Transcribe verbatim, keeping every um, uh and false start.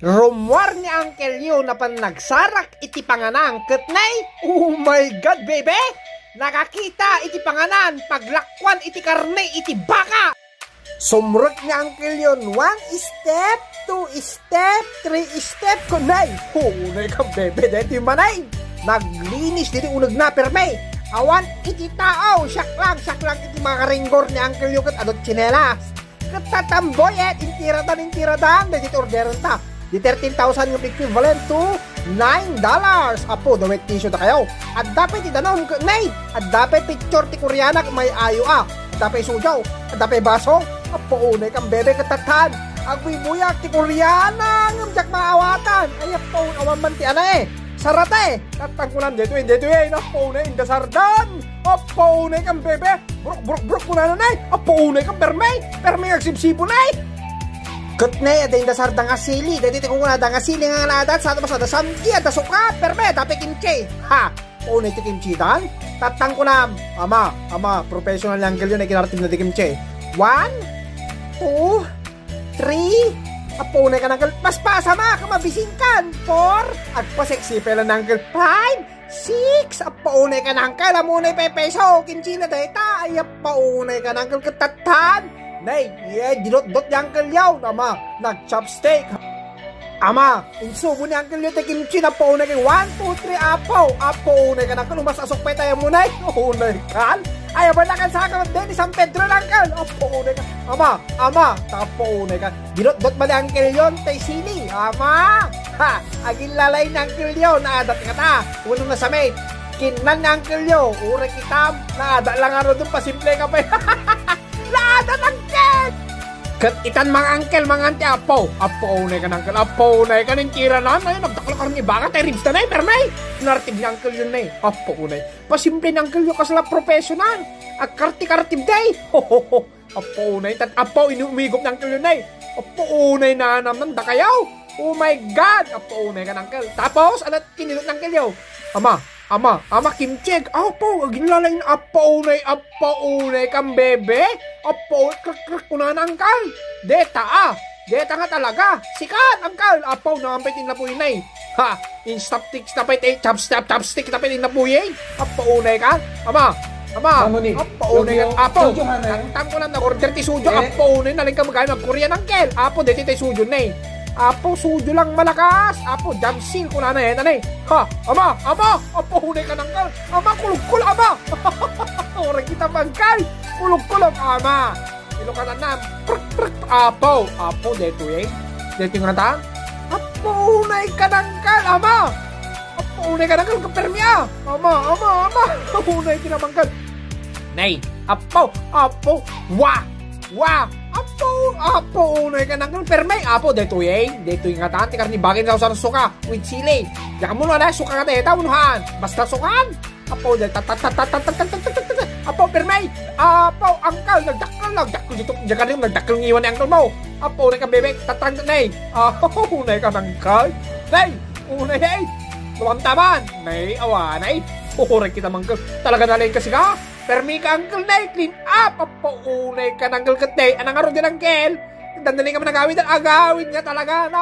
Rummuar ni Uncle Leo napan nagsarak iti panganan ket nay, oh my God, bebe! Nakakita iti panganan, paglakuan iti karne iti baka! Sumrek ni Uncle Leo, one step, two step, three step, kunay! Hunay kan bebe, daytoy manay! Naglinis diti unegna, perme! Awan iti tao, siak lang, siak lang iti makaringgor ni Uncle Leo ket adu ti tsinelas. Ket tatamboyet, intiradan, intiradan, dagiti orderenta. Di thirteen thousand nga equivalent to nine dollars. Apo, the wet tissue dakayo. Adda pay ti danum ket nay. Adda pay picture ti Koreana ket may ayo a. Adda pay sujaw. Adda pay baso. Apo, unay kan bebe ket tattan. Agbuybuyak ti Koreana ngem diak maawatan. Ay, apo, awan man ti ana e. Sarata e. Tattan kunan, daytoy, daytoy e. Apo, unay, inda sardan. Apo, unay kan bebe. Bruk, bruk, bruk, kunana, nay. Apo, unay kan perme. Perme nga agsibsibo, nay. Ket nay, adda inda sarda nga sili. Daytoy ti kunkunada nga sili nga naadat. Sa, basta adda samgi, adda suka, perme, adda pay kimchi. Ha! Apo, unay ti kimchi tan. Tattan kunam. Ama, ama, professional ni Uncle Leo, nay kinartibna ti kimchi. One, two, three. Apo, unay kan, Uncle. Paspasa, ma, ka mabisingkan. Four. Agpa-sexy pay la ni Uncle. Five. Six, apo, unay kan, Uncle, amunay pay peso, kinsina dayta, ay, apo, unay kan, Uncle, ket tattan. Nay, ye, dinotdot ni Uncle Leo, ama, nag-chopstick. Ama, insubo ni Uncle Leo ti kimchi, apo, unay kay, one, two, three, apo, apo, unay kan, Uncle, umas-asok pay tayo munay, unay kan. Ay, abala kan sa akin, den, San Pedro lang, Uncle, apo, unay kan. Ama, ama, ta, apo, unay kan. Dinotdot man ni Uncle Leo tay sili. Ama! Ha! Aginlalay ni Uncle Leo, naadat nga ta. Uno na sa may. Kinnan ni Uncle Leo, uray kitam, naadat lang ano dun, pasimple ka pay. Naadat, Uncle! Ket itan, mga Uncle, mangan ti apo. Apo, unay kan, Uncle. Apo, unay kan, intiranan. Ay, nagdakkel karne baka, tay ribs ta, nay, perme. Nartib ni Uncle Leo, nay. Apo, unay. Pasimple ni Uncle Leo, kasla professional. Agkarti-kartib, day. Ho, ho, ho. Apo, unay, tat-, apo, inu-, umigop ni Uncle Leo, nay. Apo, unay, nanamnam dakayo. Oh my God! Apo, unay kan, Uncle. Tapos, ano kinidot ni Uncle Leo? Ama, ama, ama, kimchi. Apo, aginlalay na, apo, unay, apo, unay kan bebe. Apo, krek, krek, kunana, Uncle. Deta, ah. Deta nga talaga. Sikat, Uncle. Apo, naman pa'y tinapuy, nay. Ha? Instaptik, tapay ti chopstick, chopstick, tapay ti napuy, eh. Apo, unay kan. Ama, ama. Mamunin. Apo, unay kan. Apo. Sudyo, ha, na yun? Tangtang ko lang, nag-order ti sudyo. Eh? Apo, unay, naling ka magkano, nag-Korean, Uncle. Apo, deti tay sudyo, nay. Apo, sudyo lang malakas. Apo, jam seal, kunana, eh, tanay. Ha? Ama, ama. Apo, unay kan, Uncle. Ama, kulog-kulog, ama. Oray kita, Uncle. Kulog-kulog, ama. Ilukatanna, prek, prek, apo, apo, detoy, eh. Detoy nga ta? Apo, unay kan, Uncle, ama! Apo, unay kan, Uncle, kapermi, ah! Ama, ama, ama! Unay ti namangkal. Nay, apo, apo, wa! Wa! Apo, apo, unay kan, Uncle, permi, apo, detoy, eh. Detoy nga ta, ti karne bagay nga sausan suka, with sili. Diak ammo no, ada, suka nga ta, eta, unuhan. Basta sukan. Apo, dai, tat, tat, tat, tat, tat, tat, tat, tat, tat, tat. Apo, permi! Apo, Uncle, nagdakkel, nagdakkel dito. Diyan ka rin, nagdakkel ng iwan ni Uncle mo. Apo, unay ka, bebek, tatang, nay. Apo, unay ka, Uncle. Nay, unay, nay. Tumamtaman. Nay, awa, nay. Uray kita, Uncle. Talaga na lang kasi ka. Permi ka, Uncle, nay. Clean up. Apo, unay ka, Uncle, ket, nay. Anang aro din, Uncle? Dandali ka man agawid, agawid nga talaga, na.